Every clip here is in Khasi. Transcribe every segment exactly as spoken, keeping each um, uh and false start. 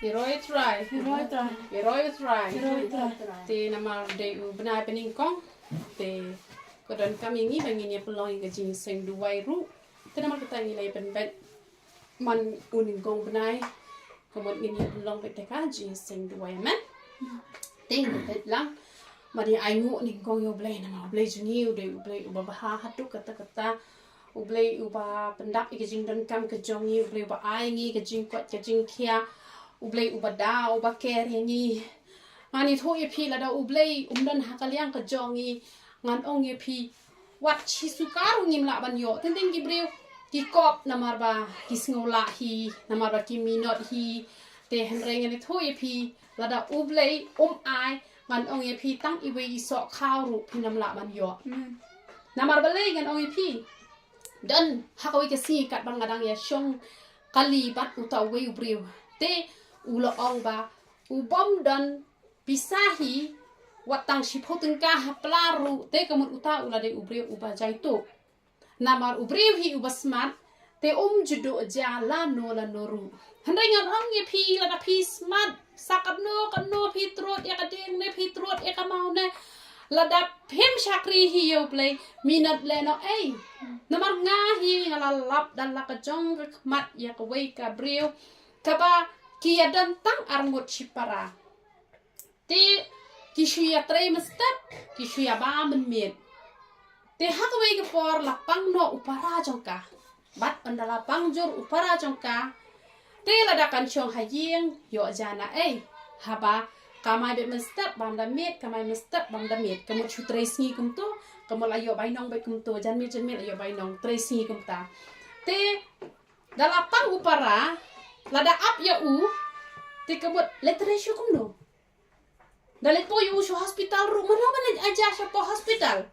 Heroi Trai. Heroi Trai. Heroi Trai. Heroi Trai. Te namar dei u bnai ba nyngkong. Te ka donkam ïa ngi ba ngin ïa pynlong ïa ka jingïaseng duwai ruh. Te namar kata ngi la ïa pynbeit man u nyngkong bnai. Ka mut ngin ïa pynlong beit te ka jingïaseng duwai, amen. Te ngin beit lang. Ba ngin ai nguh nyngkong ïa u Blei namar u Blei jong ngi u dei u Blei uba bha haduh katta katta. U Blei uba pyndap ïa ka jingdonkam ka jong ngi, u Blei uba ai ngi ka jingkoit ka jingkhiah, u Blei uba da uba care ïa ngi. Ngan ïathuh ïa phi lada u Blei um don ha ka liang ka jong ngi, ngan ong ïa phi wat shi suka ruh ngim lah ban ïoh. Teng teng ki briew ki kop namar ba ki sngew lah hi, namar ba ki minot hi. Te hynrei ngan ïathuh ïa phi lada u Blei um ai, ngan ong ïa phi tang iwei i soh khaw ruh phin ym lah ban ïoh. Namar balei ngan ong ïa phi, don ha kawei ka sngi katba nga dang ïa shong kali bad uta uwei u briew. Te u la ong ba u bym don pisa hi, wat tang shiphew tyngka ha pla ruh, te ka mut uta u la dei u briew uba jai tuh. Namar u briew hi uba smat, te um ju duh jia lano lano ruh. Hynrei ngan ong ïa phi lada phi smat, sa katno katno phi trud ïa ka dieng ne phi trud ïa ka maw ne, lada phim shakri hi ïa u Blei, minot lehnoh ei. Namar nga hi nga la lap da la ka jong ka khmat ïa kawei ka briew kaba ki ïa don tang arngut shipara. Te ki shu ïa trei mynstep, ki shu ïa bam mynmiet. Te ha kawei ka por la pang noh u para jong ka. Bad ynda la pang jur u para jong ka, te lada kan shong ha ïing, ïoh jana ei. Haba kamai beit mynstep bam da miet, kamai mynstep bam da miet. Ka mut shu trei sngi kumto, ka mut la ïoh bainong beit kumto, janmiet janmiet la ïoh bainong, trei sngi kumta. Te da la pang u para, lada ap ïa u, te ka mut leit trei shu kumno. Da leit poi ïa u sha hospital ruh, mano ban leit ai ja shapoh hospital.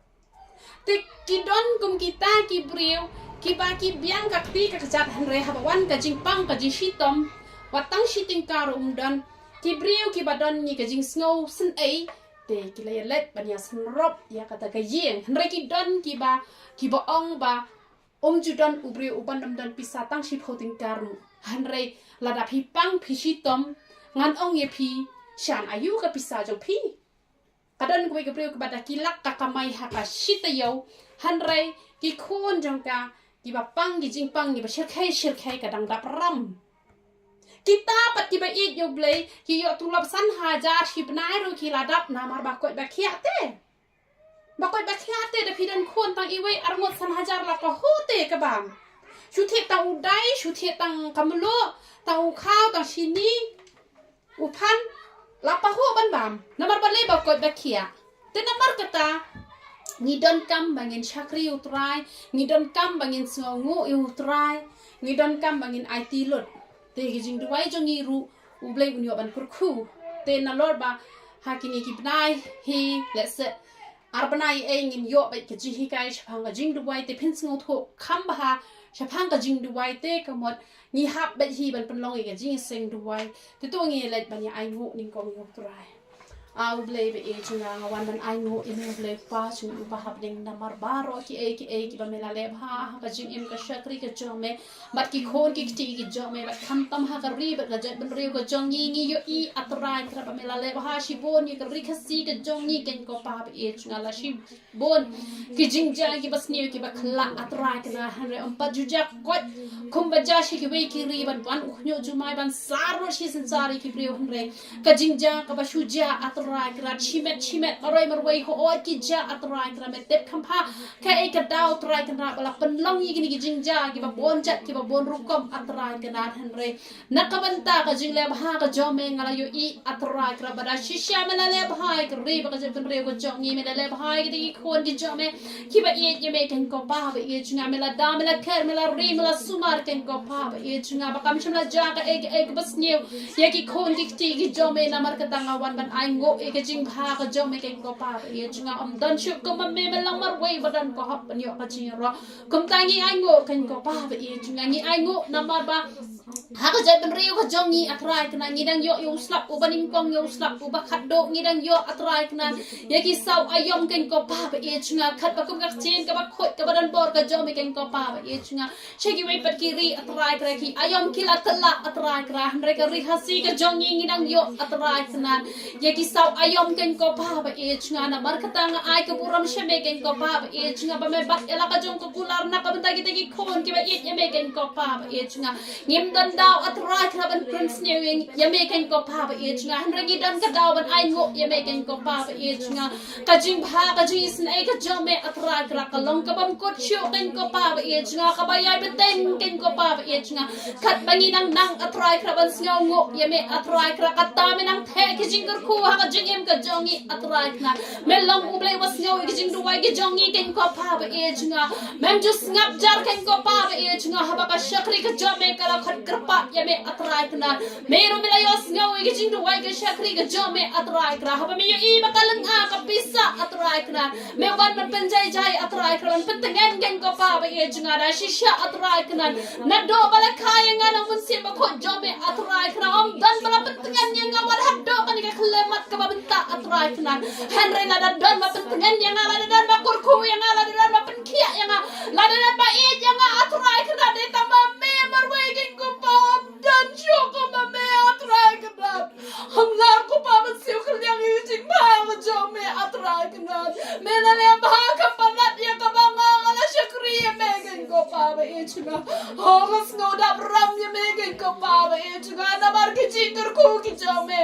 Te ki don kum kita ki briew kiba ki biang ka kti ka kjat, hynrei haba wan ka jingpang ka jingshitom, wat tang shi tyngka ruh um don. Ki briew kiba don ngi ka jingsngew sngewsih, te ki la ïa leit ban ïa synrop ïa kata ka ïing. Hynrei ki don kiba, kiba ong ba um ju don u briew uban ym don pisa tang shiphew tyngka ruh. Hynrei lada phi pang phi shitom, ngan ong ïa phi, shan aïu ka pisa jong phi. Ka don kawei ka briew kaba da ki lak ka kamai ha ka shi taïew, hynrei ki khun jong ka kiba pang ki jingpang kiba shyrkhei shyrkhei ka dang dap ram. Kita pat kiba ïeit ïa u Blei ki ïoh tulop san hajar shi bnai ruh ki la dap namar ba koit ba khiah te. Ba koit ba khiah te, da phi don khun tang iwei arngut san hajar la pahuh te ka bam. Shu thied tang u dai, shu thied tang ka mluh, tang u khaw, tang shini, u phan, la pahuh ban bam. Namar balei? Ba koit ba khiah. Te namar kata ngi donkam ba ngin shakri ïa u Trai, ngi donkam ba ngin sngewnguh ïa u Trai, ngi donkam ba ngin aiti lut. Te ki jingduwai jong ngi ruh u Blei un ïoh ban kyrkhu. Te nalor ba ha kine ki bnai hi, let's say, ar bnai ei ngin ïoh bad ka jinghikai shaphang ka jingduwai, te phin sngewthuh kham bha shaphang ka jingduwai, te ka mut ngi hap bad hi ban pynlong ïa ka jingïaseng duwai. Te to ngi leit ban ïa ainguh nyngkong ïa u Trai. A u Blei ba ïeit jong nga, nga wan ban ainguh ïa me u Blei Kpa jong ngi uba ha bneng namar baroh kiei kiei kiba me la leh bha ha ka jingim ka shakri ka jong me. Bad ki khun ki kti ki jong me, bad khamtam ha ka ri bad ka jaitbynriew ka jong ngi, ngi ïohi A Trai Kynrad ba me la leh bha shibun ïa ka ri Khasi ka jong ngi, keiñ ko Pa ba ïeit jong nga, la shibun ki jingjia kiba sniew kiba khlah A Trai Kynrad, hynrei ym pat ju jia koit kumba jia sha kiwei ki ri, ban wan u khñiuh jumai ban sar noh shi synsar ïa ki briew, hynrei ka jingjia kaba shu jia A Trai Kynrad shimet shimet, marwei marwei hooid ki jia A Trai Kynrad, me tip kham bha kaei ka daw Trai Kynrad ba la pynlong ïa kine ki jingjia kiba bun jait kiba bun rukom A Trai Kynrad, hynrei na ka bynta ka jingleh bha ka jong me nga la ïohi A Trai Kynrad ba da shisha me la leh bha ïa ka ri bad ka jaitbynriew ka jong ngi, me la leh bha ïa kine ki khun ki jong me kiba ïeit ïa me, keiñ ko Pa ba ïeit jong nga, me la da, me la kher, me la ri, me la sumar, keiñ ko Pa ba ïeit jong nga, ba kam shym la jia kaei kaei kaba sniew ïa ki khun ki kti ki jong me. Namar kata nga wan ban ainguh ïa ka jingbha ka jong me, keiñ ko Pa ba ïeit jong nga. Ym don shuh kum ma me, me long marwei ba don ka hok ban ïoh ka jingïaroh. Kumta ngi ainguh, keiñ ko Pa ba ïeit jong nga, ngi ainguh namar ba Ha ka jaitbynriew ka jong ngi, A Trai Kynrad, ngi dang ïoh ïa u slap uba nyngkong, ïa u slap uba khatduh, ngi dang ïoh, A Trai Kynrad, ïa ki saw aïom, Kynrad ko Pa ba ïeit jong nga, katba kum ka ktien kaba khuid kaba donbor ka jong me, Kynrad ko Pa ba ïeit jong nga. Sha kiwei pat ki ri, A Trai Kynrad, ki aïom ki la kylla, A Trai Kynrad, hynrei ka Ri Khasi ka jong ngi, ngi dang ïoh, A Trai Kynrad, ïa ki saw aïom, Kynrad ko Pa ba ïeit jong nga. Namar kata nga ai ka burom sha me, Kynrad ko Pa ba ïeit jong nga, ba me bat ïa la ka jong ka kular na ka bynta kita ki khun kiba ïeit ïa me, Kynrad ko Pa ba ïeit jong nga. Ngim don daw, A Trai Kynrad, ban pynsniew ïa me, Kynrad ko Pa ba ïeit jong nga, hynrei ngi don ka daw ban ainguh ïa me, Kynrad ko Pa ba ïeit jong nga. Ka jingbha, ka jingisynei ka jong me, A Trai Kynrad, ka long kaba mut shuh, Kynrad ko Pa ba ïeit jong nga, kaba ïai bteng, Kynrad ko Pa ba ïeit jong nga. Katba ngi nang nang, A Trai Kynrad, ban sngewnguh ïa me, A Trai Kynrad, kata me nang theh ki jingkyrkhu ha ka jingim ka jong ngi, A Trai Kynrad. Me long U Blei uba sngew ïa ki jingduwai ki jong ngi, Kynrad ko Pa ba ïeit jong nga. Mem ju sngap jar, Kynrad ko Pa ba ïeit jong nga, haba ka shakri ka jong me ka la khot kyrpad ïa me, A Trai Kynrad. Me ruh me la ïohsngew ïa ki jingduwai ka shakri ka jong me, A Trai Kynrad. Haba me ïohi ba ka lynga ka pisa, A Trai Kynrad, me wan ban pynjai jai, A Trai Kynrad, ban pyntngen, Kynrad ko Pa ba ïeit jong nga, da shisha, A Trai Kynrad. Naduh ba la kha ïa nga na u Mynsiem Bakhuid jong me, A Trai Kynrad, ym don ba la pyntngen ïa nga wat haduh kane ka khyllipmat kaba bynta, A Trai Kynrad. Hynrei lada don ba pyntngen ïa nga, lada don ba kyrkhu ïa nga, lada don ba pynkhiah ïa nga, lada don ba ïeit ïa nga, A Trai Kynrad, dei tang ba me marwei, Kynrad ko Pa, ym don shuh kum ba me, A Trai Kynrad. Hynrei ko Pa, ban siew kylliang ïa ka jingbha ka jong me, A Trai Kynrad. Me la leh bha ka palat ïa kaba nga nga la shakri ïa me, Kynrad ko Pa ba ïeit jong nga. Ho, nga sngewdap ram ïa me, Kynrad ko Pa ba ïeit jong nga, namar ki jingkyrkhu ki jong me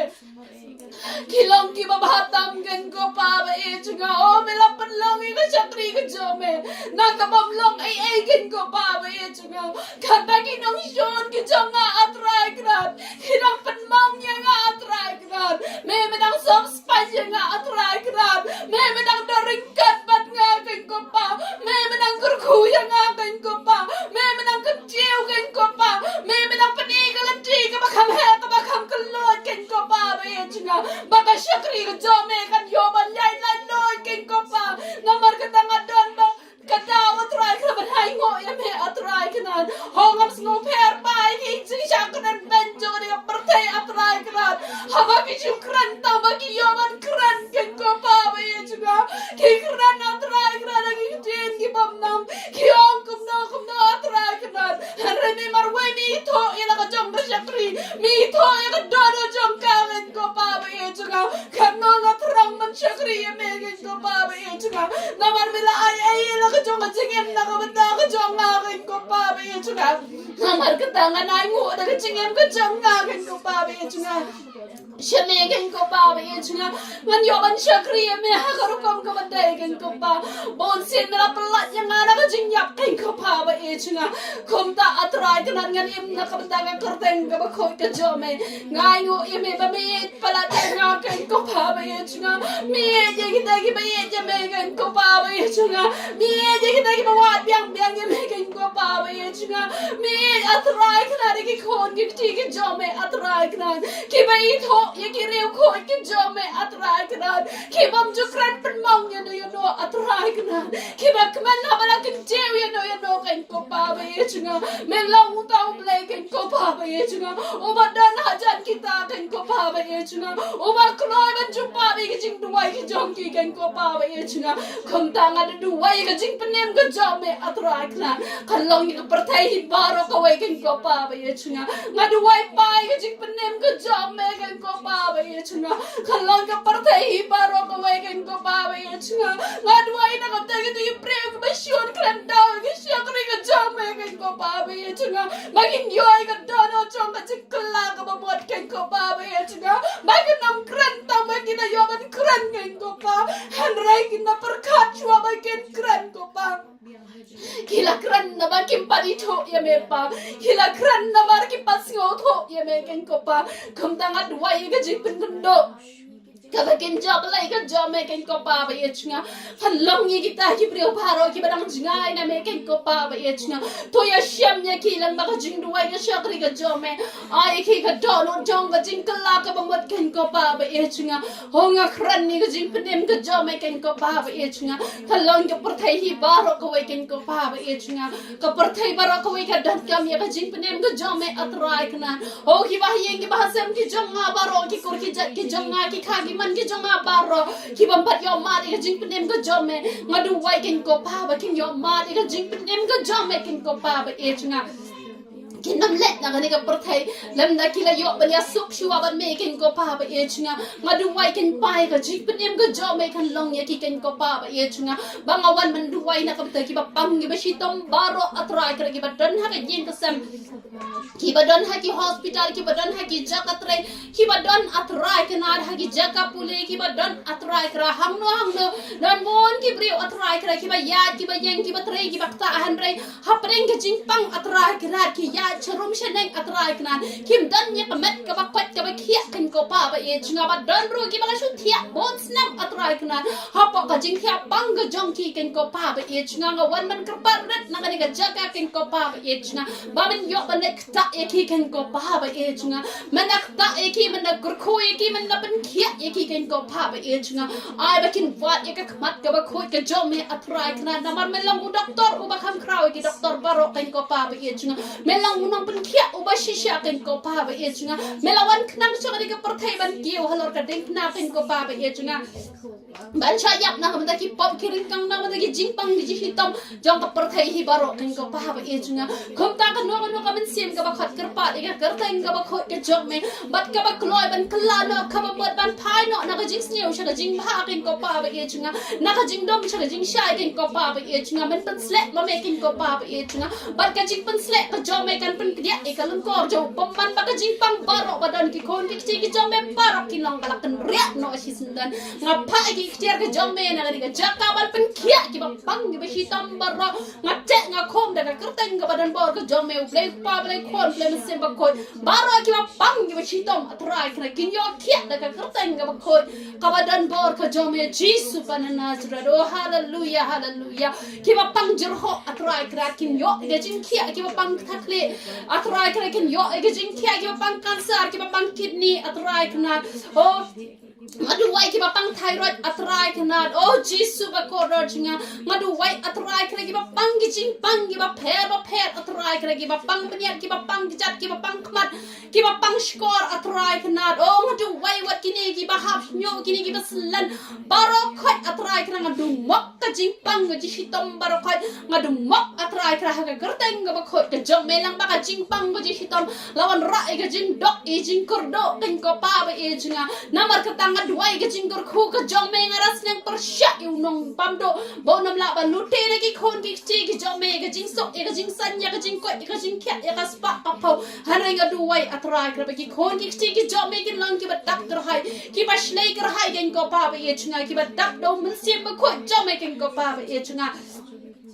ki long kiba bha tam, Kynrad ko Pa ba ïeit jong nga. O, me la pynlong ïa ka shakri ka jong me na ka bym long ei ei, Kynrad ko Pa ba ïeit jong nga. Katba ki nongshun ki jong nga, A Trai Kynrad, ki dang pynmong ïa nga, A Trai Kynrad. Me, me dang sop spah ïa nga, A Trai Kynrad. Me, me dang don ryngkat bad nga, Kynrad ko Pa. Me, me dang kyrkhu ïa nga, Kynrad ko Pa. Me, me dang kyntiew, Kynrad ko Pa. Me, me dang pyni ka lynti kaba kham heh kaba kham kylluid, Kynrad ko Pa ba ïeit jong nga, ba ka shakri ka jong me kan ïoh ban ïai laitluid, Kynrad ko Pa. Namar kata nga don ba ka daw, A Trai Kynrad, ban ainguh ïa me, A Trai Kynrad. Ho, ngam sngewpher ba ïa ki jingshah kren beiñ jong kane ka pyrthei, A Trai Kynrad. Haba ki ju kren tang ba ki ïoh ban kren, Kynrad ko Pa ba ïeit jong nga. Ki kren, A Trai Kynrad, da ki ktien ki bym nam, ki ong kumno kumno, A Trai Kynrad. Hynrei me marwei me ithuh ïa la ka jong ka shakri, me ithuh ïa ka dohnud jong ka, Kynrad ko Pa ba ïeit jong nga. Katno nga thrang ban shakri ïa me, Kynrad ko Pa ba ïeit jong nga. Namar me la ai ei ei la ka jong ka jingim na ka bynta ka jong nga, Kynrad ko Pa ba ïeit jong nga. Namar kata ngan ainguh da ka jingim ka jong nga, Kynrad ko Pa ba ïeit jong nga, sha me, Kynrad ko Pa ba ïeit jong nga. Ngan ïoh ban shakri ïa me ha ka rukom kaba dei, Kynrad ko Pa. Bunsien me la pyllait ïa nga na ka jingïap, Kynrad ko Pa ba ïeit jong nga. Kumta, A Trai Kynrad, ngan im na ka bynta ka kyrteng kaba khuid ka jong me. Nga ainguh ïa me ba me ïeit palat ïa nga, Kynrad ko Pa ba ïeit jong nga. Me ïeit ïa kita kiba ïeit ïa me, Kynrad ko Pa ba ïeit jong nga. Me ïeit ïa kita kiba wad biang biang ïa me, Kynrad ko Pa ba ïeit jong nga. Me ïeit, A Trai Kynrad, ïa ki khun ki kti ki jong me, A Trai Kynrad, kiba ithuh ïa ki riewkhuid ki jong me, A Trai Kynrad, ki bym ju kren pynmong ïano ïano, A Trai Kynrad, kiba kmen haba la kyntiew ïano ïano, Kynrad ko Pa ba ïeit jong nga. Me long uta U Blei, Kynrad ko Pa ba ïeit jong nga, uba don hajan kita, Kynrad ko Pa ba ïeit jong nga, uba kloi ban jubab ïa ki jingduwai ki jong ki, Kynrad ko Pa ba ïeit jong nga. Kumta nga da duwai ïa ka jingpynim ka jong me, A Trai Kynrad, kan long ïa ka pyrthei hi baroh kawei, Kynrad ko Pa ba ïeit jong nga. Nga duwai ba ïa ka jingpynim ka jong me, Kynrad ko Pa ba ïeit jong nga, kan long ïa ka pyrthei hi baroh kawei, Kynrad ko Pa ba ïeit jong nga. Nga duwai na ka bynta kito ki briew kiba shun khlem daw ïa ka shakri ka jong me, Kynrad ko Pa ba ïeit jong nga, ba kin ïoh ïa ka dohnud jong ka jingkylla kaba mut, Kynrad ko Pa ba ïeit jong nga, ba kin ym kren tang ba kin da ïoh ban kren, Kynrad ko Pa, hynrei kin da pyrkhat shuwa ba kin kren, ko Pa. Ki la kren namar kim pat ithuh ïa me, Pa. Ki la kren namar kim pat sngewthuh ïa me, Kynrad ko Pa. Kumta nga duwai ïa ka jingpynkynduh kaba kin jop lei ka jong me keiñ ko Pa ba ïeit jong nga. Pynlong ïa kita ki briew baroh kiba dang jngai na me keiñ ko Pa ba ïeit jong nga. To ïashem ïa ki lyngba ka jingduwai ka shakri ka jong me. Ai ïa ki ka dohnud jong ka jingkylla kaba mut keiñ ko Pa ba ïeit jong nga. Ho nga kren ïa ka jingpynim ka jong me keiñ ko Pa ba ïeit jong nga. Ka long ka pyrthei hi baroh kawei keiñ ko Pa ba ïeit jong nga. Ka pyrthei baroh kawei ka donkam ïa ka jingpynim ka jong me A Trai Kynrad. Ho kiba ha ïing kiba ha sem ki jong nga baroh, ki kur ki jait ki jong nga, ki kha ki man ki jong nga baroh, ki bym pat ïoh mad ïa ka jingpynim ka jong me. Nga duwai keiñ ko Pa ba kin ïoh mad ïa ka jingpynim ka jong me keiñ ko Pa ba ïeit jong nga. Kin ym leit na kane ka pyrthei lymda ki la ïoh ban ïasuk shuwa bad me keiñ ko Pa ba ïeit jong nga. Nga duwai keiñ Pa ïa ka jingpynim ka jong me kan long ïa ki keiñ ko Pa ba ïeit jong nga. Ba nga wan ban duwai na ka bynta kiba pang kiba shitom baroh A Trai Kynrad, kiba don ha ka ïing ka sem, kiba don ha ki hospital, kiba don ha ki jaka trei, kiba don A Trai Kynrad ha ki jaka pule, kiba don A Trai Kynrad hangno hangno. Don bun ki briew A Trai Kynrad kiba ïaid kiba ïeng kiba trei kiba ktah, hynrei hapdeng ka jingpang A Trai Kynrad ki ïaid sharum shaneng A Trai Kynrad. Kim don ïa ka met kaba koit kaba khiah keiñ ko Pa ba ïeit jong nga, ba don ruh kiba la shu thiah bun snem A Trai Kynrad. Hapoh ka jingthiah pang ka jong ki keiñ ko Pa ba ïeit jong nga, nga wan ban kyrpad rit na kane ka jaka keiñ ko Pa ba ïeit jong nga. Ba men ïoh ban leit ktah ïa ki keiñ ko Pa ba ïeit jong nga. Men da ktah ïa ki, men da kyrkhu ïa ki, men da pynkhiah ïa ki keiñ ko Pa ba ïeit jong nga. Ai ba kin wad ïa ka khmat kaba khuid ka jong me A Trai Kynrad. Namar me long u doktor uba kham khraw ïa ki doktor baroh keiñ ko Pa ba ïeit jong nga. Me long u nongpynkhiah uba shisha keiñ ko Pa ba ïeit jong nga. Me la wan khnang sha kane ka pyrthei ban kiew halor ka diengphna keiñ ko Pa ba ïeit jong nga. Ban shah ïap na ka bynta ki pop ki ryngkang, na ka bynta ki jingpang ki jingshitom jong ka pyrthei hi baroh keiñ ko Pa ba ïeit jong nga. Kumta kano kano ka mynsiem kaba khot kyrpad ïa ka kyrteng kaba khuid ka jong me, bad kaba kloi ban kylla noh, kaba mut ban phai noh na ka jingsniew sha ka jingbha keiñ ko Pa ba ïeit jong nga, na ka jingdum sha ka jingshai keiñ ko Pa ba ïeit jong nga. Men pynsleh ma me keiñ ko Pa ba ïeit jong nga. Bad ka jingpynsleh ka jong me kan pynkdiah ïa ka lyngkor jong u bymman, ba ka jingpang baroh ba don ki khun ki kti ki jong me baroh kin long ba la kynriah noh shisyndon. Nga phah ïa ki ktien ka jong me na kane ka jaka ban pynkhiah kiba pang kiba shitom baroh. Nga teh nga khum da ka kyrteng kaba donbor ka jong me, U Blei Kpa, Blei Khun, Blei Mynsiem Bakhuid. Baroh kiba pang kiba shitom A Trai Kynrad kin ïoh khiah da ka kyrteng kaba khuid kaba donbor ka jong me, Jisu ba na Nasareth. Oh haleluya, haleluya. Kiba pang jyrhoh A Trai Kynrad kin ïoh ïa ka jingkhiah, kiba pang kata khlieh A Trai Kynrad kin ïoh ïa ka jingkhiah, kiba pang cancer, kiba pang kidney A Trai Kynrad. Oh, nga duwai kiba pang thyroid A Trai Kynrad. Oh Jisu ba kordor jong nga, nga duwai A Trai Kynrad kiba pang ki jingpang kiba pher ba pher A Trai Kynrad, kiba pang bniat, kiba pang kjat, kiba pang khmat, kiba pang shkor A Trai Kynrad. Oh nga duwai wat kine kiba hap hynñiew, kine kiba slem, baroh khoit A Trai Kynrad nga dumok ka jingpang ka jingshitom baroh khoit. Nga dumok A Trai Kynrad ha ka kyrteng kaba khuid ka jong me, lang ba ka jingpang ka jingshitom la wanrah ïa ka jingduk ïa jingkyrduh keiñ ko Pa ba ïeit jong nga. Namar kata nga duwai ka jingkyrkhu ka jong me, nga da sneng pyrshah ïa u nongpamduh ba un ym lah ban lute na ki khun ki kti ki jong me, ïa ka jingsuk, ïa ka jingsan, ïa ka jingkoit, ïa ka jingkhiah, ïa ka spah ka phew. Hynrei nga duwai A Trai Kynrad ba ki khun ki kti ki jong me kin long kiba dak kyrhai, kiba shlei kyrhai keiñ ko Pa ba ïeit jong nga, kiba dak da u Mynsiem Bakhuid jong me keiñ ko Pa ba ïeit jong nga.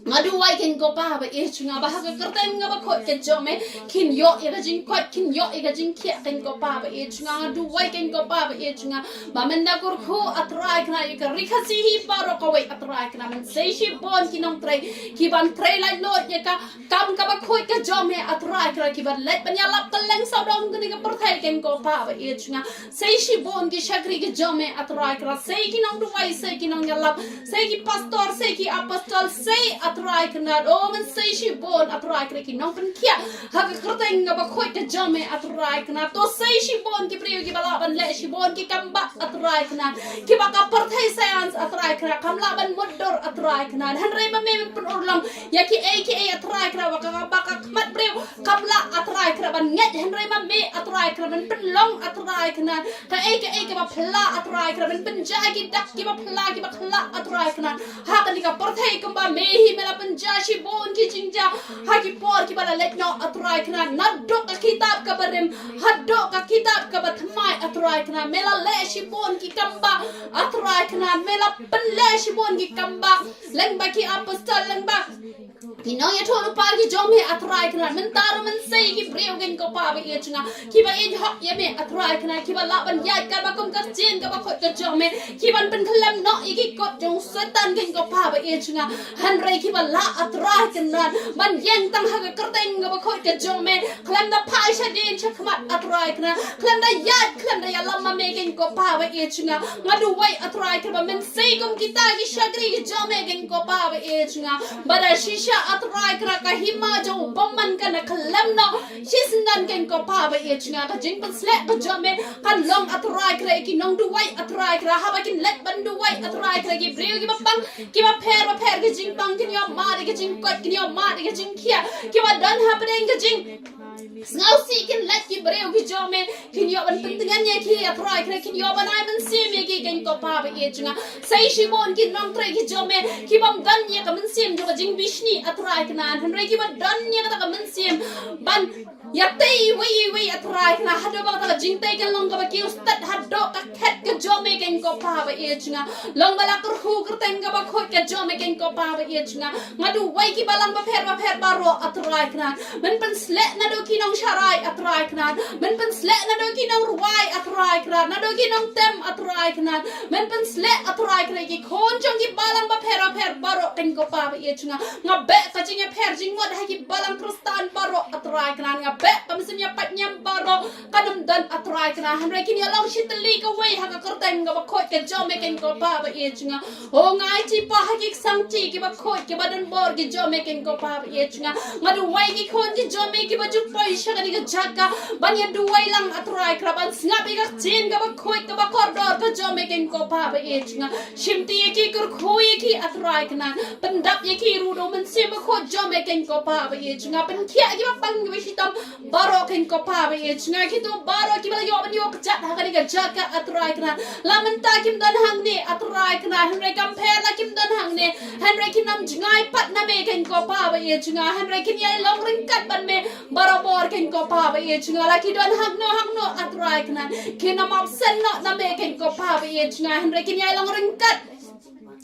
Nga duwai keiñ ko Pa ba ïeit jong nga ba ha ka kyrteng kaba khuid ka jong me kin ïoh ïa ka jingkoit, kin ïoh ïa ka jingkhiah keiñ ko Pa ba ïeit jong nga. Nga duwai keiñ ko Pa ba ïeit jong nga ba men da kyrkhu A Trai Kynrad ïa ka Ri Khasi hi baroh kawei A Trai Kynrad. Men sei shibun ki nongtrei kiban trei laitluid ïa ka kam kaba khuid ka jong me A Trai Kynrad, kiban leit ban ïalap kylleng sawdong kane ka pyrthei keiñ ko Pa ba ïeit jong nga. Sei shibun ki shakri ki jong me A Trai Kynrad, sei ki nongduwai, sei ki nongïalap, sei ki pastor, sei ki apostol, sei A Trai Kynrad. Oh men sei shibun A Trai Kynrad ki nongpynkhiah ha ka kyrteng kaba khuid ka jong me A Trai Kynrad. To sei shibun ki briew kiba lah ban leh shibun ki kam bah A Trai Kynrad, kiba ka pyrthei science A Trai Kynrad kam lah ban mutdur A Trai Kynrad. Hynrei ma me men pynurlong ïa kiei kiei A Trai Kynrad ba ka, ba ka khmat briew kam lah A Trai Kynrad ban ngeit, hynrei ma me A Trai Kynrad men pynlong A Trai Kynrad. Kaei kaei kaba phylla A Trai Kynrad men pynjah ïa ki dak kiba phylla kiba khlah A Trai Kynrad. Ha kane ka pyrthei kumba me hi la pynjia shibun ki jingjia ha ki por kiba la leit noh, A Trai Kynrad, naduh ka kitab kaba rim haduh ka kitab kaba thymmai, A Trai Kynrad. Me la leh shibun ki kambah, A Trai Kynrad, me la pynleh shibun ki kambah lyngba ki apostol, lyngba ki nongïathuhlypa ki jong me, A Trai Kynrad. Mynta ruh men sei ki briew, keiñ ko Pa ba ïeit jong nga, kiba ïeit hok ïa me, A Trai Kynrad, kiba lah ban ïaid katba kum ka ktien kaba khuid ka jong me, kiban pynkhlem noh ïa ki kot jong Soitan, keiñ ko Pa ba ïeit jong nga. Hynrei kiba lah, A Trai Kynrad, ban ïeng tang ha ka kyrteng kaba khuid ka jong me, khlem da phai shadien shakhmat, A Trai Kynrad, khlem da ïaid, khlem da ïalam ma me, keiñ ko Pa ba ïeit jong nga. Nga duwai, A Trai Kynrad, ba men sei kum kita ki shakri ki jong me, keiñ ko Pa ba ïeit jong nga, ba da shisha, A Trai Kynrad, ka hima jong u bymman kan da khlem noh shisyndon, keiñ ko Pa ba ïeit jong nga. Ka jingpynsleh ka jong me kan long, A Trai Kynrad, ïa ki nongduwai, A Trai Kynrad, haba kin leit ban duwai, A Trai Kynrad, ki briew kiba pang, kiba pher bapher ki jingpang, kin ïoh mad ïa ka jingkoit, kin ïoh mad ïa ka jingkhiah, kiba don hapdeng ka jing sngewsih, kin leit ki briew ki jong me, kin ïoh ban pyntngen ïa ki, A Trai Kynrad, kin ïoh ban ai mynsiem ïa ki, keiñ ko Pa ba ïeit jong nga. Sei shibun ki nongtrei ki jong me, ki bym don ïa ka mynsiem jong ka jingbishni, A Trai Kynrad, hynrei kiba don ïa kata ka mynsiem ban ïatei iwei iwei, A Trai Kynrad, haduh ba kata ka jingtei kan long kaba kiew stet haduh ka khet ka jong me, keiñ ko Pa ba ïeit jong nga. Long ba la kyrkhu kyrteng kaba khuid ka jong me, keiñ ko Pa ba ïeit jong nga. Nga duwai ki balang bapher bapher baroh, A Trai Kynrad, men pynsleh naduh ki nongsharai, A Trai Kynrad, men pynsleh naduh ki nongrwai, A Trai Kynrad, naduh ki nongtem, A Trai Kynrad, men pynsleh, A Trai Kynrad, ki khun jong ki balang bapher bapher baroh, keiñ ko Pa ba ïeit jong nga. Nga beh ka jingïapher jingmut ha ki balang Khristan baroh, A Trai Kynrad, nga beh ka mynsiem ïapait niam baroh kan ym don, A Trai Kynrad, hynrei kin ïalong shitylli kawei ha ka kyrteng kaba khuid ka jong me, keiñ ko Pa ba ïeit jong nga. O, nga aiti, Pa, ha ki ksangti kiba khuid kiba don bor ki jong me, keiñ ko Pa ba ïeit jong nga. Nga duwai ki khun ki jong me kiba ju poi sha kane ka jaka ban ïa duwai lang, A Trai Kynrad, ban sngap ïa ka ktien kaba khuid kaba kordor ka jong me, keiñ ko Pa ba ïeit jong nga. Shimti ïa ki, kyrkhu ïa ki, A Trai Kynrad, pyndap ïa ki ruh da u Mynsiem Bakhuid jong me, keiñ ko Pa ba ïeit jong nga. Pynkhiah kiba pang kiba shitom baroh, keiñ ko Pa ba ïeit jong nga. Kito baroh kiba la ïoh ban ïoh kjat ha kane ka jaka, A Trai Kynrad, la mynta kim don hangne, A Trai Kynrad, hynrei kam pher la kim don hangne, hynrei kin ym jngai pat na me, keiñ ko Pa ba ïeit jong nga, hynrei kin ïai long ryngkat bad me barabor, keiñ ko Pa ba ïeit jong nga. La ki don hangno hangno, A Trai Kynrad, kin ym absent noh na me, keiñ ko Pa ba ïeit jong nga, hynrei kin ïai long ryngkat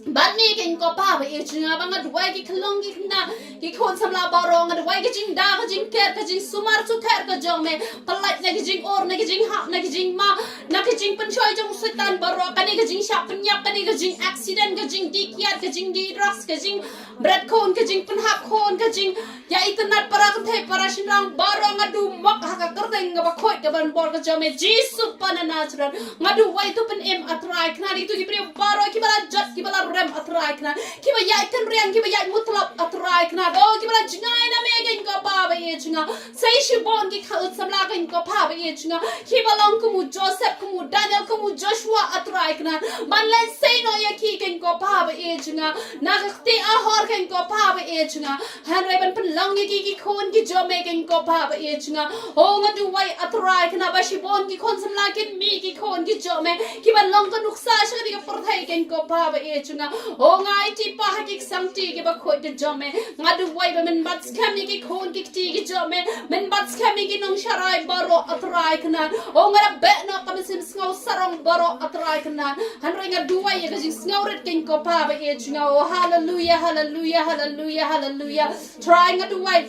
bad me, keiñ ko Pa ba ïeit jong nga. Ba nga duwai ki khyllung ki khynnah, ki khun samla baroh, nga duwai ka jingda, ka jingker, ka jingsumar sukher ka jong me, pyllait na ki jingor, na ki jinghap, na ki jingma, na ki jingpynshoi jong u Soitan baroh, kane ka jingshah pynïap, kane ka jing accident, ka jingdih kiad, ka jingdih drugs, ka jingbret khun, ka jingpynhap khun, ka jing ïa itynnad para kynthei para shynrang baroh, nga duh mok ha ka kyrteng kaba khuid kaba don bor ka jong me, Jisu Pa na Nasareth. Nga duwai, to pynim, A Trai Kynrad, ïa kito ki briew baroh kiba la jot, kiba la rem, A Trai Kynrad, kiba ïaid kynriang, kiba ïaid mutlop, A Trai Kynrad, oh, kiba la jngai na me, keiñ ko Pa ba ïeit jong nga. Sei shibun ki khun samla, keiñ ko Pa ba ïeit jong nga, kiba long kum u Joseph, kum u Daniel, kum u Joshua, A Trai Kynrad, ban leit sei noh ïa ki, keiñ ko Pa ba ïeit jong nga, na ka kti ahor, keiñ ko Pa ba ïeit jong nga. Hynrei ban pynlong ïa ki, ki khun ki jong me, keiñ ko Pa ba ïeit jong nga. Oh, nga duwai, A Trai Kynrad, ba shibun ki khun samla kin mih ki khun ki jong me, kiban long ka nuksa sha kane ka pyrthei, keiñ ko Pa ba ïeit jong nga. Oh, nga aiti, Pa, ha ki ksangti kiba khuid ki jong me, nga duwai ba men bat skhem ïa ki khun ki kti ki jong me, men bat skhem ïa ki nongsharai baroh, A Trai Kynrad. Oh, nga da beh noh ka mynsiem sngewsarong baroh, A Trai Kynrad, hynrei nga duwai ïa ka jingsngewrit, keiñ ko Pa ba ïeit jong nga. Oh, haleluia, haleluia, haleluia, haleluia. Trai, nga duwai,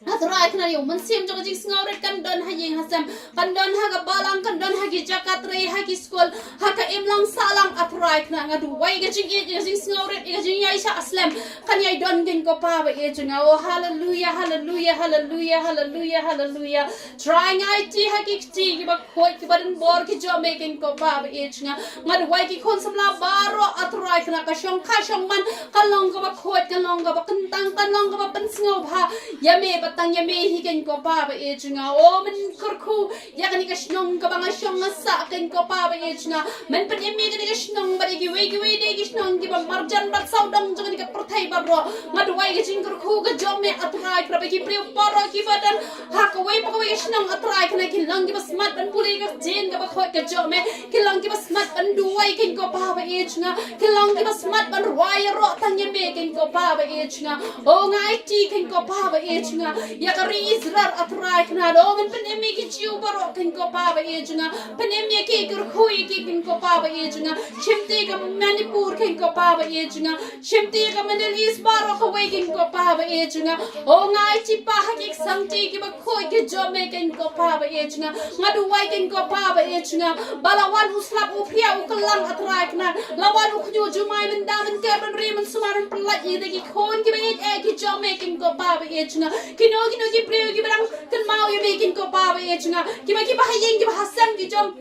A Trai Kynrad, ïa u mynsiem jong ka jingsngewrit kan don ha ïing ha sem, kan don ha ka balang, kan don ha ki jaka trei, ha ki skul, ha ka imlang sahlang, A Trai Kynrad. Nga duwai ka jingïeit, ka jingsngewrit, ka jingïaishah slem kan ïai don, keiñ ko Pa ba ïeit jong nga. Oh, haleluia, haleluia, haleluia, haleluia, haleluia. Trai, nga aiti ha ki kti kiba khuid kiba don bor ki jong me, keiñ ko Pa ba ïeit jong nga. Nga duwai ki khun samla baroh, A Trai Kynrad, ka shongkha shongman kan long kaba khuid, kan long kaba kyntang, kan long kaba pynsngewbha ïa me, bad tang ïa me hi, keiñ ko Pa ba ïeit jong nga. Oh, men kyrkhu ïa kane ka shnong kaba nga shong nga sah, keiñ ko Pa ba ïeit jong nga. Men pynïaid ïa kane ka shnong Bad ïa kiwei kiwei de ki shnong kiba marjan bad sawdong jong kane ka pyrthei baroh, nga duwai ka jingkyrkhu ka jong me, A Trai Kynrad, ba ki briew baroh kiba don ha kawei pa kawei ka shnong, A Trai Kynrad, kin long kiba smat ban pule ka ktien kaba khuid ka jong me, kin long kiba smat ban duwai, Kynrad ko Pa ba ïeit jong nga, kin long kiba smat ban rwai ïaroh tang ïa me, Kynrad ko Pa ba ïeit jong nga. O nga aiti, Kynrad ko Pa ba ïeit jong nga, ïa ka ri Israel, A Trai Kynrad, o men pynim ïa ki Jiw baroh, Kynrad ko Pa ba ïeit jong nga, pynim ïa ki, kyrkhu ïa ki, Kynrad ko Pa ba ïeit jong nga. Shimti ka Manipur, Kynrad ko Pa ba ïeit jong nga, shimti ka Middle East baroh kawei, Kynrad ko Pa ba ïeit jong nga. O nga aiti Pa ha ki ksangti kiba khuid ki jong me, Kynrad ko Pa ba ïeit jong nga. Nga duwai, Kynrad ko Pa ba ïeit jong nga, ba la wan u slap u phriah u kyllang, A Trai Kynrad, la wan u khñiuh jumai, mynda mynker, mynri mynsumar, mynpyllait ïa kita ki khun kiba ïeit eh ki jong me, Kynrad ko Pa ba ïeit jong nga. Kino kino ki briew kiba dang kynmaw ïa me, Kynrad ko Pa ba ïeit jong nga, kiba, kiba ha ïing kiba ha sem ki jong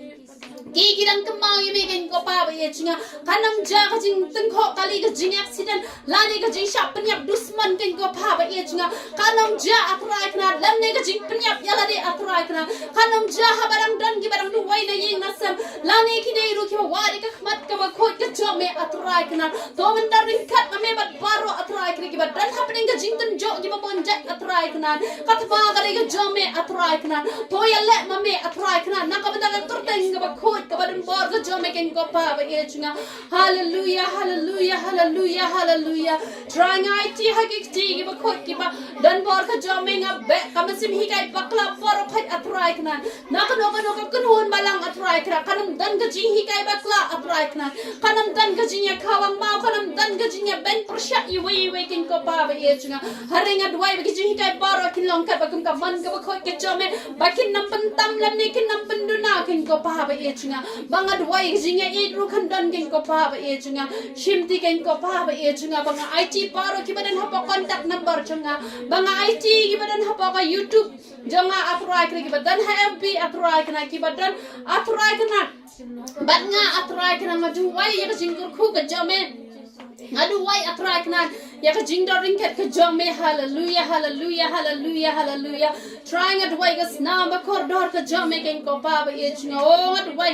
ki, ki dang kynmaw ïa me, Kynrad ko Pa ba ïeit jong nga. Kan ym jia ka jingtyngkhuh kali, ka jingaccident, lane ka jingshah pynïap dusmon, Kynrad ko Pa ba ïeit jong nga. Kan ym jia, A Trai Kynrad, lane ka jingpynïap ïa lade, A Trai Kynrad. Kan ym jia haba dang don kiba dang duwai na ïing na sem, lane ki dei ruh kiba wad ïa ka khmat kaba khuid ka jong me, A Trai Kynrad. To men don ryngkat ma me bad baroh, A Trai Kynrad, kiba don hapdeng ka jingtynjuh kiba bun jait, A Trai Kynrad. Ka thma ka dei ka jong me, A Trai Kynrad. To ïaleh ma me, A Trai Kynrad, na ka bynta ka kyrteng kaba khuid kaba donbor ka jong me, Kynrad ko Pa ba ïeit jong nga. Haleluia, haleluia, haleluia, haleluia. Trai nga aiti ha ki kti kiba khuid kiba donbor ka jong me, nga beh ka mynsiem hikai bakla baroh, A Trai Kynrad. Na kano kano ka kynhun balang, A Trai Kynrad, kan ym don ka jinghikai bakla, A Trai Kynrad. Kan ym don ka jingïakhawa maw, kan ym don ka jingïabeiñ pyrshah iwei iwei, Kynrad ko Pa ba ïeit jong nga. Hynrei nga duwai ba ki jinghikai baroh kin long katba kum ka mon kaba khuid ka jong me, ba kin ym pyntam lymne kin ym pynduna, Kynrad ko Pa ba ïeit jong nga. Ba nga duwai ka jingïaieit ruh kan don, Kynrad ko Pa ba ïeit jong nga. Shimti, Kynrad ko Pa ba ïeit jong nga, ba nga aiti baroh kiba don hapoh contact number jong nga, ba nga aiti kiba don hapoh ka YouTube jong nga, A Trai Kynrad, kiba don ha F B, A Trai Kynrad, kiba don, A Trai Kynrad. Bad nga, A Trai Kynrad, nga duwai ïa ka jingkyrkhu ka jong me. Nga duwai, A Trai Kynrad, ïa ka jingdon ryngkat ka jong me. Haleluia, haleluia, haleluia, haleluia. Trai nga duwai ka snam ba kordor ka jong me, Kynrad ko Pa ba ïeit jong nga. O nga duwai,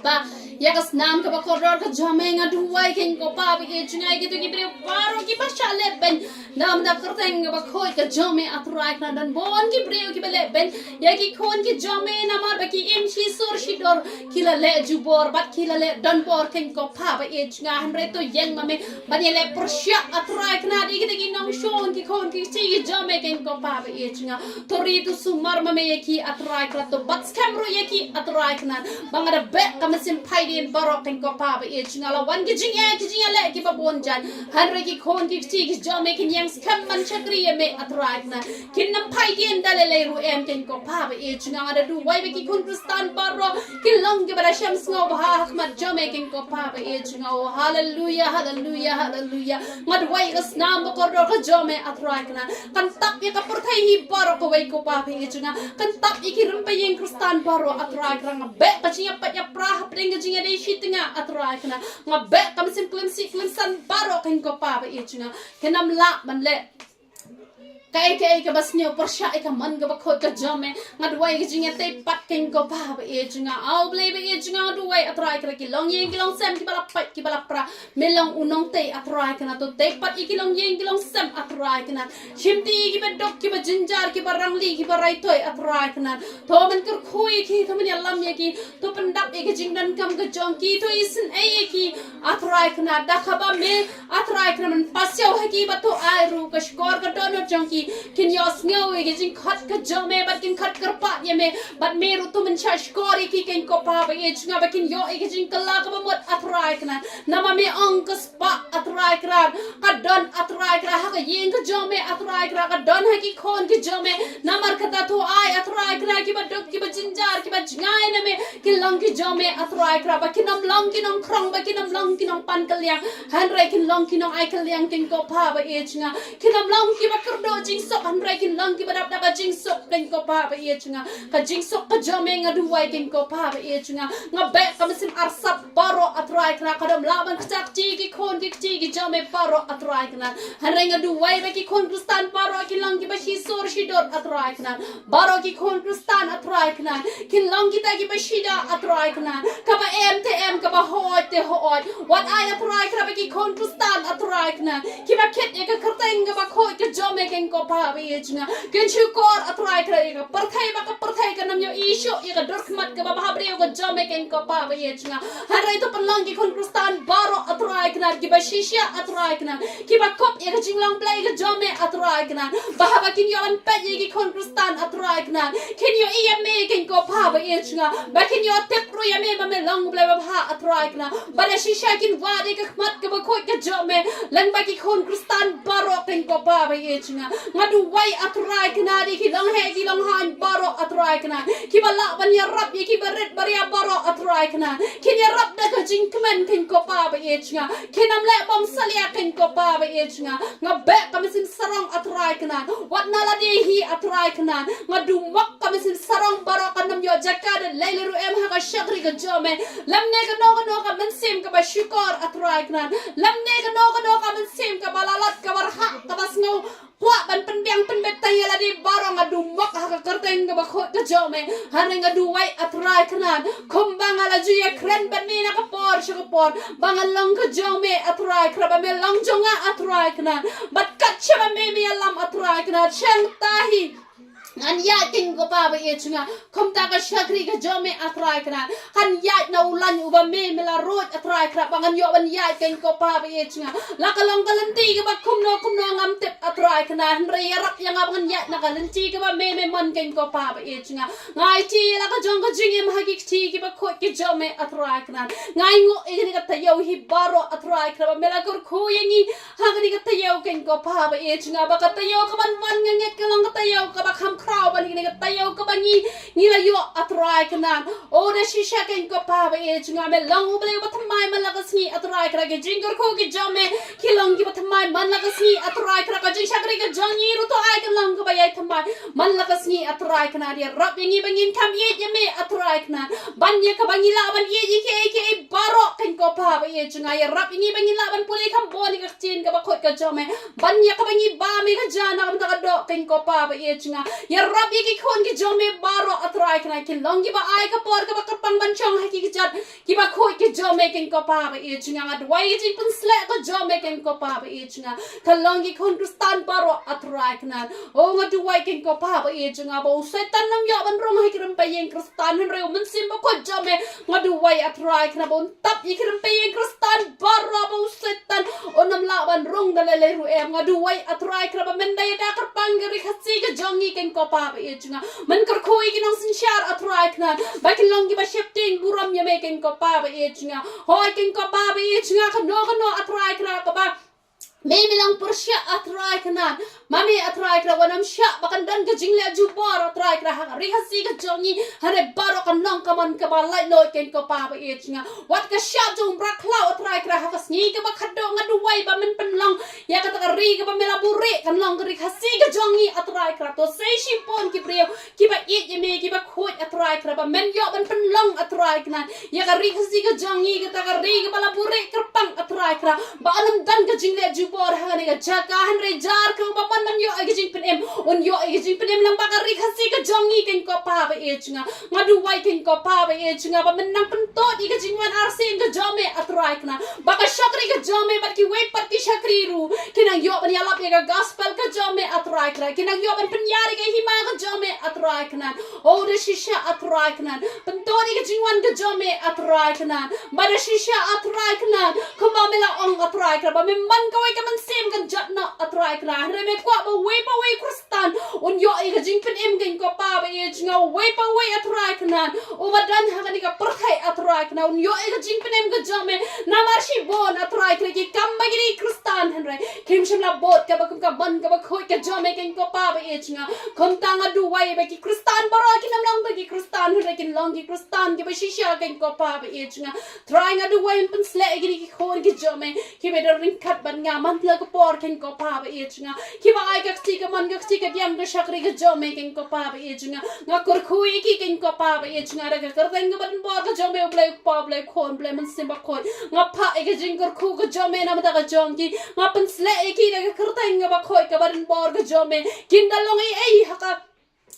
Pa, ïa ka snam kaba kordor ka jong me, nga duwai, Kynrad ko Pa ba ïeit jong nga, ïa kito ki briew baroh kiba shah leh beiñ na ka bynta ka kyrteng kaba khuid ka jong me, A Trai Kynrad. Don bun ki briew kiba leh beiñ ïa ki khun ki jong me, namar ba ki im shi sur shi dor, ki la leh jubor bad ki la leh donbor, Kynrad ko Pa ba ïeit jong nga. Hynrei to ïeng ma me ban ïaleh pyrshah, A Trai Kynrad, ïa kita ki nongshun, ki khun ki kti ki jong me, Kynrad ko Pa ba ïeit jong nga. To ri to sumar ma me ïa ki, A Trai Kynrad, to bat skhem ruh ïa ki, A Trai Kynrad. Ba nga da beh ka mynsiem phaidien baroh, Kynrad ko Pa ba ïeit jong nga. La wan ki jingeh ki jingïaleh kiba bun jait, hynrei ki khun ki kti ki jong me kin ïeng skhem ban shakri ïa me, A Trai Kynrad. Kin ym phaidien da lei lei ruh em, Kynrad ko Pa ba ïeit jong nga. Nga da duwai ba ki khun Khristan baroh kin long kiba da shem sngewbha ha khmat jong me, Kynrad ko Pa ba ïeit jong nga. O haleluia, haleluia, haleluia. Nga duwai ka snam ba kordor ka jong me, A Trai Kynrad, kan tap ïa ka pyrthei hi baroh kawei, ko Pa ba ïeit jong nga. Kan tap ïa ki rympei ïing Khristan baroh, A Trai Kynrad. Nga beh ka jingïapait ïapra hapdeng ka jingïadei shitnga, A Trai Kynrad. Nga beh ka mynsiem khlem sih khlem san baroh, Kynrad ko Pa ba ïeit jong nga. Kin ym lah ban leh kaei kaei kaba sniew pyrshah ïa ka mon kaba khuid ka jong me. Nga duwai ka jingïatei pat, Kynrad ko Pa ba ïeit jong nga. A U Blei ba ïeit jong nga, nga duwai, A Trai Kynrad, ki longïing ki longsem kiba la pait kiba la pra, me long u nongtei, A Trai Kynrad. To tei pat ïa ki longïing ki longsem, A Trai Kynrad. Shimti ïa kiba duk kiba jynjar, kiba rangli kiba raitoi, A Trai Kynrad. To men kyrkhu ïa ki, to men ïalam ïa ki, to pyndap ïa ka jingdonkam ka jong ki, to isynei ïa ki, A Trai Kynrad, da kaba me, A Trai Kynrad, men pasiaw ha ki, bad to ai ruh ka shkor ka dohnud jong ki kin ïohsngew ïa ka jingkhot ka jong me, bad kin khot kyrpad ïa me, bad me ruh to men shah shkor ïa ki, Kynrad ko Pa ba ïeit jong nga, ba kin ïoh ïa ka jingkylla kaba mut, A Trai Kynrad. Namar me ong ka spah, A Trai Kynrad, ka don, A Trai Kynrad, ha ka ïing ka jong me, A Trai Kynrad, ka don ha ki khun ki jong me. Namar kata to ai, A Trai Kynrad, kiba duk kiba jynjar kiba jngai na me kin long ki jong me, A Trai Kynrad, ba kin ym long ki nongkhrong, ba kin ym long ki nongpan kylliang, hynrei kin long ki nongai kylliang, Kynrad ko Pa ba ïeit jong nga. Kin ym long kiba kyrduh jingsuk, hynrei kin long kiba dap da ka jingsuk, keiñ ko Pa ba ïeit jong nga. Ka jingsuk ka jong me nga duwai, keiñ ko Pa ba ïeit jong nga. Nga beh ka mynsiem arsap baroh, A Trai Kynrad, ka dam lah ban kjat kti ki khun ki kti ki jong me baroh, A Trai Kynrad. Hynrei nga duwai ba ki khun Khristan baroh kin long kiba shisur shidur, A Trai Kynrad. Baroh ki khun Khristan, A Trai Kynrad, kin long kita kiba shida, A Trai Kynrad, kaba em te em, kaba hooid te hooid. Wat ai, A Trai Kynrad, ba ki khun Khristan, A Trai Kynrad, kiba kit ïa ka kyrteng kaba khuid ka jong me, keiñ ko Pa ba ïeit jong nga, kin shukor, A Trai Kynrad, ïa ka pyrthei ba ka pyrthei kan ym ïohi shuh ïa ka dur khmat kaba bhabriew ka jong me, keiñ ko Pa ba ïeit jong nga. Hynrei to pynlong ki khun Khristan baroh, A Trai Kynrad, kiba shisha, A Trai Kynrad, kiba kup ïa ka jinglong Blei ka jong me, A Trai Kynrad, ba haba kin ïoh ban peit ïa ki khun Khristan, A Trai Kynrad, kin ïohi ïa me, keiñ ko Pa ba ïeit jong nga, ba kin ïoh tip ruh ïa me ba me long U Blei babha, A Trai Kynrad, ba da shisha kin wad ïa ka khmat kaba khuid ka jong me lyngba ki khun Khristan baroh, keiñ ko Pa ba ïeit jong nga. Nga duwai, A Trai Kynrad, ïa ki longeh ki longhaiñ baroh, A Trai Kynrad, kiba lah ban ïarap ïa kiba rit baria baroh, A Trai Kynrad, kin ïarap da ka jingkmen, keiñ ko Pa ba ïeit jong nga. Kin ym leh bymsalia, keiñ ko Pa ba ïeit jong nga. Nga beh ka mynsiem sarong, A Trai Kynrad. Wat na lade hi, A Trai Kynrad, nga dumok ka mynsiem sarong baroh, kan ym ïoh jaka da lei lei ruh em ha ka shakri ka jong me. Lymne kano kano ka mynsiem kaba shukor, A Trai Kynrad, lymne kano kano ka mynsiem kaba lalat, kaba rhah, kaba sngew kwah ban pynbiang pynbeit tang ïa lade baroh, nga dumok ha ka kyrteng kaba khuid ka jong me. Hynrei nga duwai, A Trai Kynrad, kumba nga la ju ïakren bad me na ka por sha ka por, ba ngan long ka jong me, A Trai Kynrad, ba me long jong nga, A Trai Kynrad, bad kat shaba me me ïalam, A Trai Kynrad, shangta hi ngan ïaid, keiñ ko Pa ba ïeit jong nga. Kumta ka shakri ka jong me, A Trai Kynrad, kan ïaid na u lain uba me me la ruid, A Trai Kynrad, ba ngan ïoh ban ïaid, keiñ ko Pa ba ïeit jong nga. La ka long ka lynti kaba kumno kumno ngam tip, A Trai Kynrad, hynrei ïarap ïa nga ba ngan ïaid na ka lynti kaba me me mon, keiñ ko Pa ba ïeit jong nga. Nga aiti la ka jong ka jingim ha ki kti kiba khuid ki jong me, A Trai Kynrad. Nga ainguh ïa kane ka taïew hi baroh, A Trai Kynrad, ba me la kyrkhu ïa ngi ha kane ka taïew, keiñ ko Pa ba ïeit jong nga, ba ka taïew kaban wan, nga ngeit ka long ka taïew kaba kham khraw ban ïa kane ka taïew kaba ngi ngi la ïoh, A Trai Kynrad. O da shisha, keiñ ko Pa ba ïeit jong nga, me long U Blei uba thymmai man la ka sngi, A Trai Kynrad. Ki jingkyrkhu ki jong me ki long kiba thymmai man la ka sngi, A Trai Kynrad. Ka jingshakri ka jong ngi ruh to ai kan long kaba ïai thymmai man la ka sngi, A Trai Kynrad. Ïarap ïa ngi ba ngin kham ïeit ïa me, A Trai Kynrad, ban ïa kaba ngi lah ban ïeit ïa kiei kiei baroh, keiñ ko Pa ba ïeit jong nga. Ïarap ïa ngi ba ngin lah ban pule kham bun ïa ka ktien kaba khuid ka jong me, ban ïa kaba ngi bam ïa ka ja na ka bynta ka doh, keiñ ko Pa ba ïeit jong nga. Ïarap ïa ki khun ki jong me baroh, A Trai Kynrad, kin long kiba ai ka por kaba kyrpang ban shong ha ki kjat kiba khuid ki jong me, keiñ ko Pa ba ïeit jong nga. Nga duwai ïa ka jingpynsleh ka jong me, keiñ ko Pa ba ïeit jong nga, ka long ki khun Khristan baroh, A Trai Kynrad. O nga duwai, keiñ ko Pa ba ïeit jong nga, ba u Soitan un ym ïoh ban rung ha ki rympei ïing Khristan, hynrei U Mynsiem Bakhuid jong me, nga duwai, A Trai Kynrad, ba un tap ïa ki rympei ïing Khristan baroh, ba u Soitan un ym lah ban rung da lei lei ruh em. Nga duwai, A Trai Kynrad, ba men da ïada kyrpang ïa ka Ri Khasi ka jong ngi, keiñ ko Pa ba ïeit jong nga. Men kyrkhu ïa ki nongsynshar, A Trai Kynrad, ba kin long kiba sheptieng burom ïa me, keiñ ko Pa ba ïeit jong nga. Hooid, keiñ ko Pa ba ïeit jong nga, kano kano, A Trai Kynrad, kaba me me long pyrshah, A Trai Kynrad, ma me, A Trai Kynrad, wat nym shah ba kan don ka jingleh jubor, A Trai Kynrad, ha ka Ri Khasi ka jong ngi. Hynrei baroh kan long ka mon kaba laitluid, keiñ ko Pa ba ïeit jong nga. Wat ka shap jong u mrad khlaw, A Trai Kynrad, ha ka sngi kaba khadduh, nga duwai ba men pynlong ïa kata ka ri kaba me la buhrieh, kan long ka Ri Khasi ka jong ngi, A Trai Kynrad. To sei shibun ki briew kiba ïeit ïa me, kiba khuid, A Trai Kynrad, ba men ïoh ban pynlong, A Trai Kynrad, ïa ka Ri Khasi ka jong ngi, kata ka ri kaba la buhrieh kyrpang, A Trai Kynrad, ba un ym don ka jingleh jubor ha kane ka jaka. Hynrei jar kyrpang ba men, men ïoh ïa ka jingpynim, un ïoh ïa ka jingpynim lyngba ka Ri Khasi ka jong ngi, keiñ ko Pa ba ïeit jong nga. Nga duwai, keiñ ko Pa ba ïeit jong nga, ba men nang pyntud ïa ka jingwan arsien ka jong me, A Trai Kynrad, ba ka shakri ka jong me bad kiwei pat ki shakri ruh kin nang ïoh ban ïalap ïa ka gospel ka jong me, A Trai Kynrad, kin nang ïoh ban pynïar ïa ka hima ka jong me, A Trai Kynrad. O da shisha, A Trai Kynrad, pyntud ïa ka jingwan ka jong me, A Trai Kynrad, ba da shisha, A Trai Kynrad, kumba me la ong, A Trai Kynrad, ba me mon kawei ka mynsiem kan jot noh, A Trai Kynrad. Hynrei me kwah ba uwei pa uwei u Khristan un ïoh ïa ka jingpynim, keiñ ko Pa ba ïeit jong nga. Uwei pa uwei, A Trai Kynrad, uba don ha kane ka pyrthei, A Trai Kynrad, un ïoh ïa ka jingpynim ka jong me. Namar shibun, A Trai Kynrad, ki kam ba ki dei Khristan, hynrei kim shym la bud kaba kum ka mon kaba khuid ka jong me, keiñ ko Pa ba ïeit jong nga. Kumta nga duwai ba ki Khristan baroh kin ym long tang ki Khristan, hynrei kin long ki Khristan kiba shisha keiñ ko Pa ba ïeit jong nga. Trai nga duwai ban pynshlur ïa kine ki khun ki jong me kiba don ryngkat bad nga man la ka por keiñ ko Pa ba ïeit jong nga. Kiba ai ka kti ka mon ka kti ka diang ka shakri ka jong me keiñ ko Pa ba ïeit jong nga. Nga kyrkhu ïa ki keiñ ko Pa ba ïeit jong nga da ka kyrteng kaba donbor ka jong me U Blei U Kpa U Blei U Khun U Blei Mynsiem Bakhuid. Nga phah ïa ka jingkyrkhu ka jong me namar ka jong ki. Nga pynshlur ïa ki da ka kyrteng kaba khuid kaba donbor ka jong me. Kin da long ei ei ha ka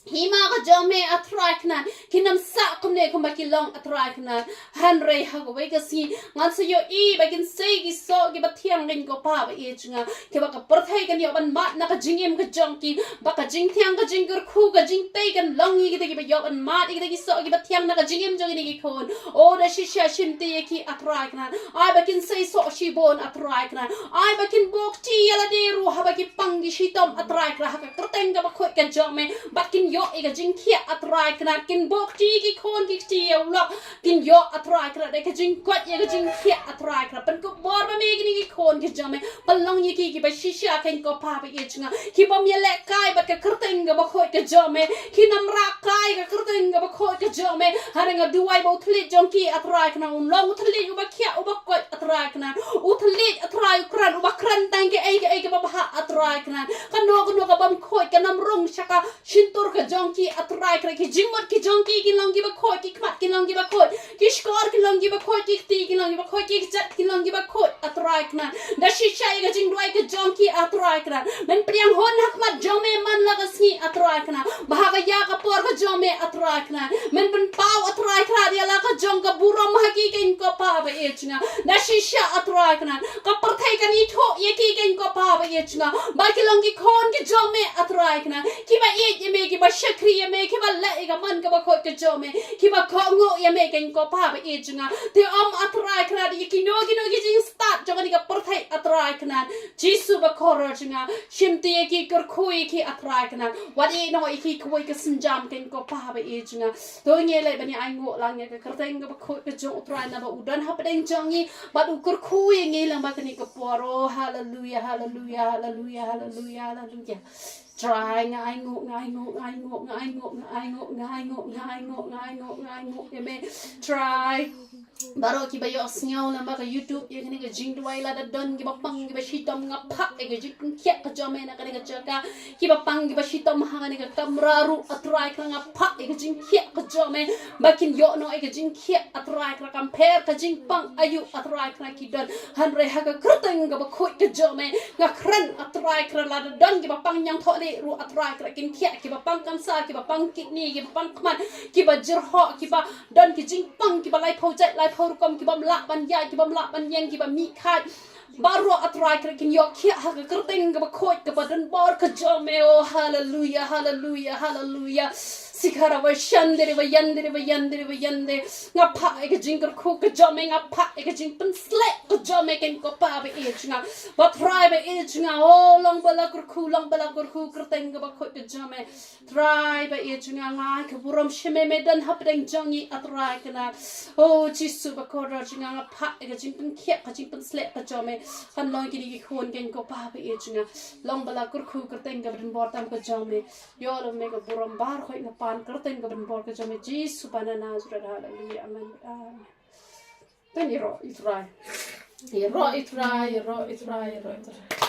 hima ka jong me A Trai Kynrad. Kin ym sah kumne kumba ki long A Trai Kynrad. Hynrei ha kawei ka sngi ngan sa ïohi ba kin sei ki soh kiba thiang keiñ ko Pa ba ïeit jong nga. Kiba ka pyrthei kan ïoh ban mad na ka jingim ka jong ki. Ba ka jingthiang ka jingkyrkhu ka jingtei kan long ïa kita kiba ïoh ban mad ïa kita ki soh kiba thiang na ka jingim jong kine ki khun. O da shisha shim ti ïa ki A Trai Kynrad. Ai ba kin sei soh shibun A Trai Kynrad. Ai ba kin buh kti ïa lade ruh haba ki pang ki shitom A Trai Kynrad ha ka kyrteng kaba khuid ka jong me. Ba kin ïoh ïa ka jingkhiah A Trai Kynrad. Kin buh kti ki khun ki kti ïa u lok. Kin ïoh A Trai Kynrad da ka jingkoit ïa ka jingkhiah A Trai Kynrad. Pynkupbor ma me kine ki khun ki jong me. Pynlong ïa ki kiba shisha keiñ ko Pa ba ïeit jong nga. Kibym ïalehkai bad ka kyrteng kaba khuid ka jong me. Kin ym rah kai ka kyrteng kaba khuid ka jong me. Hynrei nga duwai ba u thylliej jong ki A Trai Kynrad un long u thylliej uba khiah uba koit A Trai Kynrad. U thylliej A Trai u kren uba kren tang kaei kaei kaba bha A Trai Kynrad. Kano kano kabym khuid kan ym rung sha ka shyntur ka jong ki A Trai Kynrad. Ki jingmut ki jong ki kin long kiba khuid, ki khmat kin long kiba khuid, ki shkor kin long kiba khuid, ki kti kin long kiba khuid, ki kjat kin long kiba khuid A Trai Kynrad. Da shisha ïa ka jingduwai ka jong ki A Trai Kynrad. Men pdiang hun ha khmat jong me man la ka sngi A Trai Kynrad. Ba ha ka ïa ka por ka jong me A Trai Kynrad. Men pynpaw A Trai Kynrad ïa la ka jong ka burom ha ki keiñ ko Pa ba ïeit jong nga. Da shisha A Trai Kynrad. Ka pyrthei kan ithuh ïa ki keiñ ko Pa ba ïeit jong nga. Ba ki long ki khun ki jong me A Trai Kynrad. Kiba ïeit ïa me, kiba shakri ïa me, kiba leh ïa ka mon kaba khuid ka jong me. Kiba kohnguh ïa me keiñ ko Pa ba ïeit jong nga. Te ym A Trai Kynrad ïa kino kino ki jingstad jong kane ka pyrthei A Trai Kynrad. Jisu bakhuid jong nga. Shim ti ïa ki kyrkhu ïa ki A Trai Kynrad. Wat ïehnoh ïa ki kawei ka sienjam keiñ ko Pa ba ïeit jong nga. To ngi leh ban ïa ainguh lang ïa ka kyrteng kaba khuid ka jong U Trai naba u don hapdeng jong ngi. Bad u kyrkhu ïa ngi lang ba kane ka por. Oh, haleluya, haleluya, haleluya, haleluya, haleluya. Trai nga ainguh, nga ainguh, nga ainguh, nga ainguh, nga ainguh, nga ainguh, nga ainguh, nga ainguh, nga ainguh ïa me. Trai. Baroh kiba ïohsngew lyngba ka YouTube ïa kane ka jingduwai lada don kiba pang kiba shitom nga phah ïa ka jingpynkhiah ka jong me na kane ka jaka. Kiba pang kiba shitom ha kane ka kamra ruh A Trai Kynrad nga phah ïa ka jingkhiah ka jong me. Ba kin ïoh noh ïa ka jingkhiah A Trai Kynrad kam pher ka jingpang aïu A Trai Kynrad ki don. Hynrei ha ka kyrteng kaba khuid ka jong me nga kren A Trai Kynrad lada don kiba pang ñiangthohlieh ruh A Trai Kynrad kin khiah kiba pang cancer kiba pang kidney kiba pang khmat kiba jyrhoh kiba don ki jingpang kiba laiphew jait laiphew rukom kibym lah ban ïaid kibym lah ban ïeng kiba mih khaid. Baroh A Trai Kynrad kin ïoh khiah ha ka kyrteng kaba khuid kaba donbor ka jong me. Oh, haleluya, haleluya, haleluya. Sikara ba shandere ba yandere ba yandere ba yande. Nga phah ïa ka jingkyrkhu ka jong me, nga phah ïa ka jingpynsleh ka jong me keiñ ko Pa ba ïeit jong nga. Ba Trai ba ïeit jong nga. Oh, long ba la kyrkhu, long ba la kyrkhu kyrteng kaba khuid ka jong me. Trai ba ïeit jong nga, nga ai ka burom sha me, me don hapdeng jong ngi A Trai Kynrad. Oh Jisu bakhuid jong nga, nga phah ïa ka jingpynkhiah ka jingpynsleh ka jong me. Kan long kine ki khun keiñ ko Pa ba ïeit jong nga. Long ba la kyrkhu kyrteng kaba donbor tam ka jong me. Ïoh long me ka burom baroh khoit nga pan kyrteng kaba donbor ka jong me Jisu ba na Nasareth. Haleluya. Amen. Amen. Kan ïaroh ïa U Trai. Ïaroh ïa U Trai, ïaroh ïa U Trai, ïaroh ïa U Trai.